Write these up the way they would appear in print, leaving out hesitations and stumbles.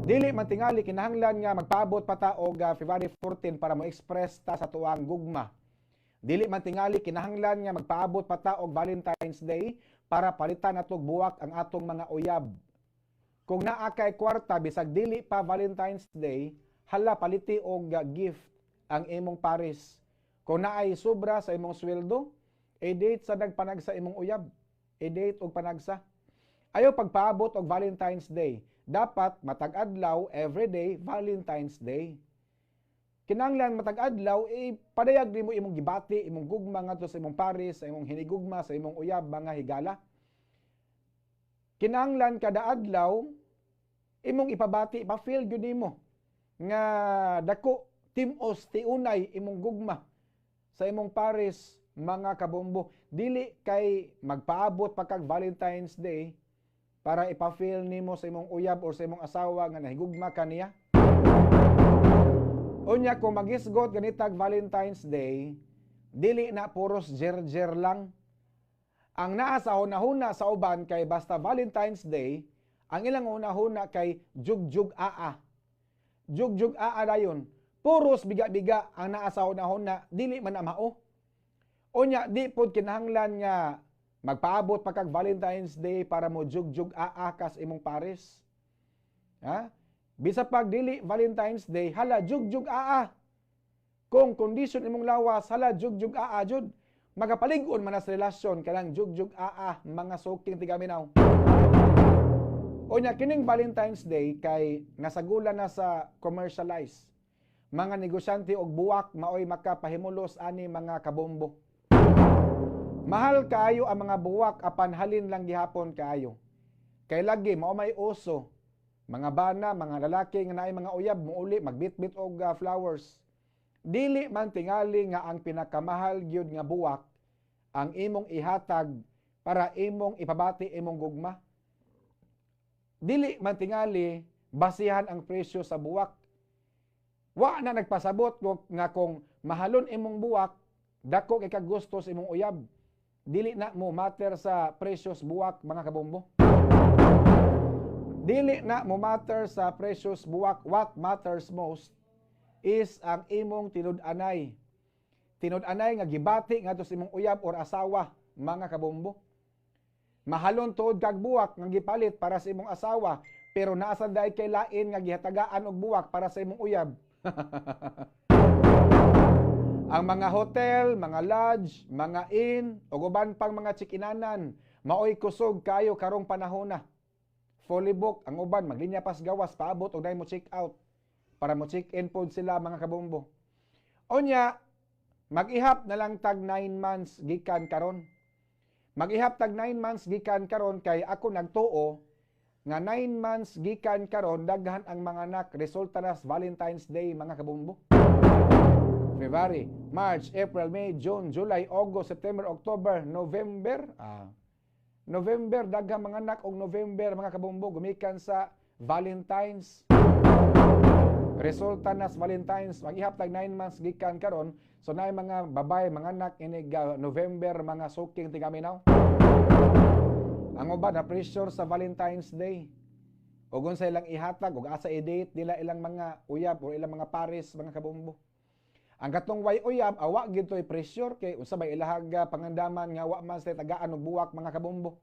Dili man tingali kinahanglan nga magpaabot pa ta og February 14 para mo express ta sa tuang gugma. Dili man tingali kinahanglan nga magpaabot pa ta og Valentine's Day para palitan natog buwak ang atong mga uyab. Kung naa kay kwarta, bisag dili pa Valentine's Day, hala, paliti og gift ang imong pares. Kung naay sobra sa imong sweldo, i-date sa nagpanagsa imong uyab. I-date og panagsa. Ayaw pagpaabot og Valentine's Day. Dapat matag adlaw, everyday Valentine's Day. Kinahanglan matag adlaw eh, padayag nimo imong gibati, imong gugma ngadto sa imong pares, sa imong hinigugma, sa imong uyab, mga higala. Kinahanglan kada adlaw imong ipabati, ipa-feel gyud nimo nga dako, tim-os, tiunay imong gugma sa imong pares, mga kabombo. Dili kay magpaabot pa kag Valentine's Day para ipa-feel nimo sa imong uyab or sa imong asawa nga nahigugma ka niya. Unya kung magisgot ganitag Valentine's Day, dili na puros jer-jer lang. Ang naa sa hunahuna sa uban kay basta Valentine's Day, ang ilang hunahuna kay jugjug aa. Jugjug aa dayon. Puros biga-biga ang naa sa hunahuna, dili man na mao. Unya di pod kinahanglan nga magpaabot pa kag Valentine's Day para mo jugjug aa kas imong pares. Ha? Bisa pag dili Valentine's Day, hala, jugjug aa. Kung kondisyon imong lawas, hala, jugjug aa jud. Magapalig-on man sa relasyon kanang jugjug aa, mga suking tigaminaw. Unya kining Valentine's Day kay nasagulan na sa commercialize. Mga negosyante og buwak maoy makapahimulos ani, mga kabombo. Mahal kaayo ang mga buwak apan halin lang gihapon kaayo. Kay lagi mao may uso. Mga bana, mga lalaki nga naay mga uyab muuli magbitbit og flowers. Dili man tingali nga ang pinakamahal gyud nga buwak ang imong ihatag para imong ipabati imong gugma. Dili man tingali basihan ang presyo sa buwak. Wa na nagpasabot nga kung mahalon imong buwak, dako kay kag gusto sa imong uyab. Dili na mo matter sa presyos buwak, mga kabombo. Dili na mo matter sa presyos buwak. What matters most is ang imong tinud-anay. Tinud-anay nga gibati ngadto sa imong uyab or asawa, mga kabombo. Mahalon tuod kag buwak nga gipalit para sa imong asawa, pero naa sa diay kay lain nga gihatagaan og buwak para sa imong uyab. Ang mga hotel, mga lodge, mga inn, ug uban pang mga chikinanan, maoy kusog kayo karong panahona. Fully book ang uban, maglinya pas gawas paabot og dai mo check out para mo check in pod sila, mga kabombo. Unya, mag-ihap na lang tag 9 months gikan karon. Mag-ihap tag 9 months gikan karon kay ako nagtuo nga 9 months gikan karon daghan ang mga anak resulta na sa Valentine's Day, mga kabombo. February, March, April, May, June, July, August, September, October, November. November, daghang mga anak og November, mga kabombo, gumikan sa Valentine's. Resulta na sa Valentine's, mag-ihap tag 9 months gikan karon, so naay mga babae, mga anak inig November, mga suking tigaminaw. Ang uban na pressure sa Valentine's Day. Ug unsa ilang ihatag ug asa i-date nila ilang mga uyab o ilang mga pares, mga kabombo. Ang katong way uyab, awa gid to'y pressure kay unsa bay ilahag pangandaman nga wa man sa tagaan og buwak, mga kabombo.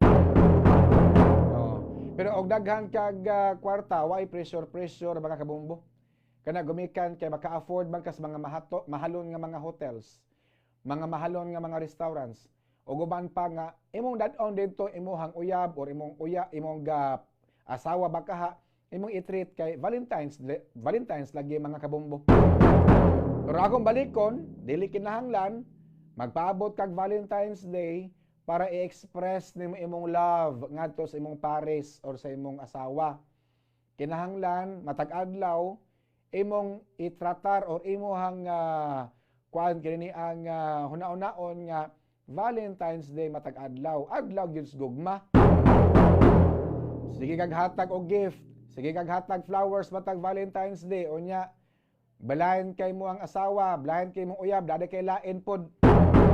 Oh. Pero og daghan kag kwarta, way pressure pressure, mga kabombo. Kana gumikan kay maka-afford man kas mga mahato, mahalon nga mga hotels, mga mahalon nga mga restaurants. Ug uban pa nga imong dad-on didto imuhang uyab or imong uya, imong asawa bakaha, imong i-treat kay Valentine's Valentine's lagi, mga kabombo. Pero akong balikon, dili kinahanglan magpaabot kag Valentine's Day para i-express nimo imong love ngadto sa imong pares or sa imong asawa. Kinahanglan matag adlaw imong itratar or imuhang kuan kini ang huna-hunaon nga Valentine's Day matag adlaw. Adlaw gyud sa gugma. Sige kag hatag og gift, sige kag hatag flowers matag Valentine's Day. Unya balahin kay mo ang asawa, balahin kay mong uyab, dada kay lain pod.